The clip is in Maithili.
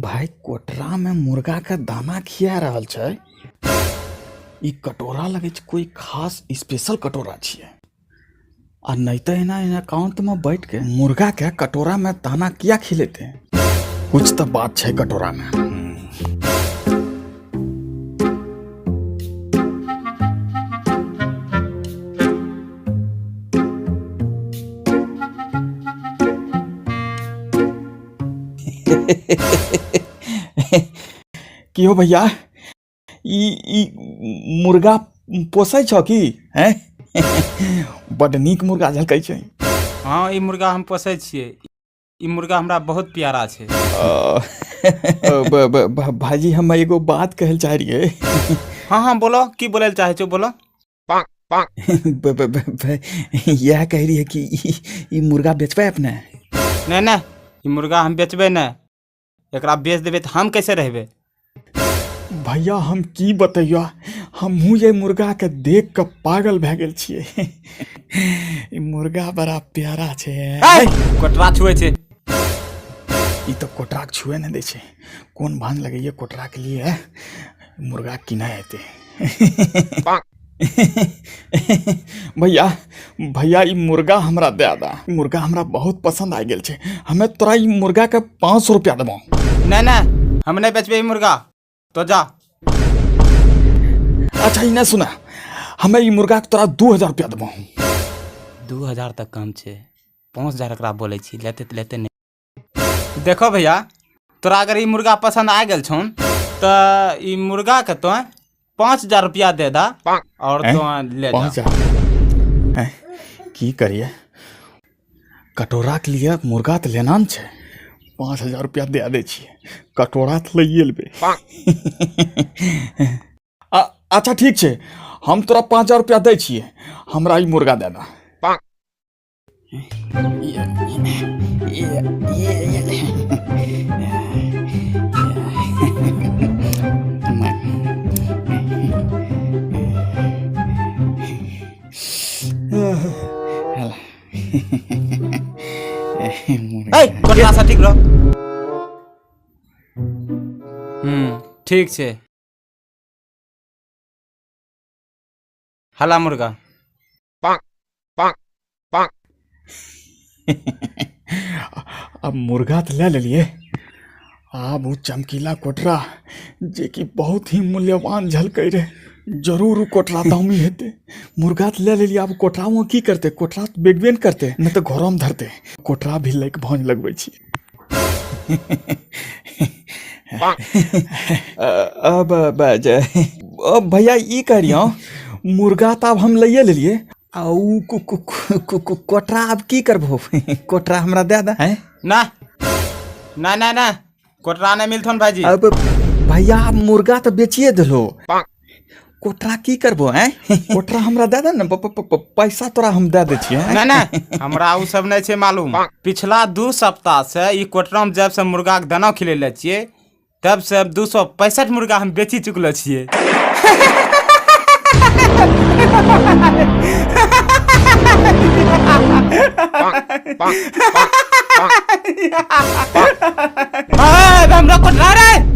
भाई कोटरा में मुर्गा के दाना खिया रहल छै। ई कटोरा लगे छै कोई खास स्पेशल कटोरा छियै। आ नहीं तो एना एना अकाउंट में बैठ के मुर्गा के कटोरा में दाना किया खिलेते? कुछ तो बात छै कटोरा में। की हो भैया, ई ई मुर्गा पोसै छौ की? हैं, बड नीक मुर्गा झलकै छै। हँ, ई मुर्गा हम पोसै छियै। ई मुर्गा हमरा बहुत प्यारा छै। भाईजी, हम एगो बात कहल चाह रहियै। हँ हँ, बोलो, की बोलै लए चाहै छौ, बोलो। इएह कह रही है कि ई मुर्गा बेचबै अपने? नहि नहि, ई मुर्गा हम बेचबै नहि। एकरा बेच देबै तऽ हम कैसे रहबै? भैया, हम की बतैया, हमहूँ ये मुर्गा के देख के पागल भए गेल छियै। ई मुर्गा बड़ा प्यारा छै। ए, कोटरा छुए छै। ई तऽ कोटरा के छुए नहि दै छै। कोन भान लगैया कोटरा के लिए मुर्गा किना हेतै। भैया भैया, ई मुर्गा हमरा दे दा। ई मुर्गा हमरा बहुत पसंद आ गेल छै। हमे तोरा ई मुर्गा के 500 रुपया देबो। नहि नहि, हम नहि बेचबै ई मुर्गा, तो जा। अच्छा, ई नहि सुना, हमे ई मुर्गा के तोरा 2000 रुपया देबो। 2000 तक कम छै, 5000 एकरा बोलै छी, लेते तऽ लेते। नहि देखो भैया, तोरा अगर ई मुर्गा पसंद आ गेल छौन तऽ ई मुर्गा के तो 5000 रुपया दे दा और हैं? तो ले जा। 5000? हैं? की करिए, कटोरा के लिए मुर्गा तऽ लेना ने छै। 5000 रुपया दे दै छियै, कटोरा तऽ लैए लेबै। अच्छा ठीक छै, हम तोरा 5000 रुपया दै छियै, हमरा ई मुर्गा दे दा। ए, कोटरा से ठीक रह। ठीक छै, हला मुर्गा। अब मुर्गा तऽ लए लेलियै, आब ओ चमकीला कोटरा जे कि बहुत ही मूल्यवान झलकै रहे, जरूर ओ कोटरा दामी हेतै। मुर्गा तऽ लए लेलियै, आब कोटरामे की करतै? कोटरा तऽ बेचबे ने करतै, नहि तऽ घरोमे धरतै। कोटरा भी लैके भाँज लगबै छी। अब अब भैया, ई करियौ, मुर्गा तऽ आब हम लैए लेलियै, आ उ कोटरा आब की करबहो? कोटरा हमरा दए दे। हैं? ना ना ना ना, कोटरा नहीं मिलथन भाईजी। अब भैया, आब मुर्गा तऽ बेचिए देलहो, कोटरा की करबो? हैं, कोटरा हमरा दए दे ने, पैसा तोरा हम दए दै छियै। ना ना, हमरा उ सब नहीं छै मालूम। पिछला 2 सप्ताह से ई कोटरा में जब से मुर्गा के दाना खिलेले छियै, तब से 265 मुर्गा हम बेची चुकलो छियै। ए, हमरा कोटरा रे।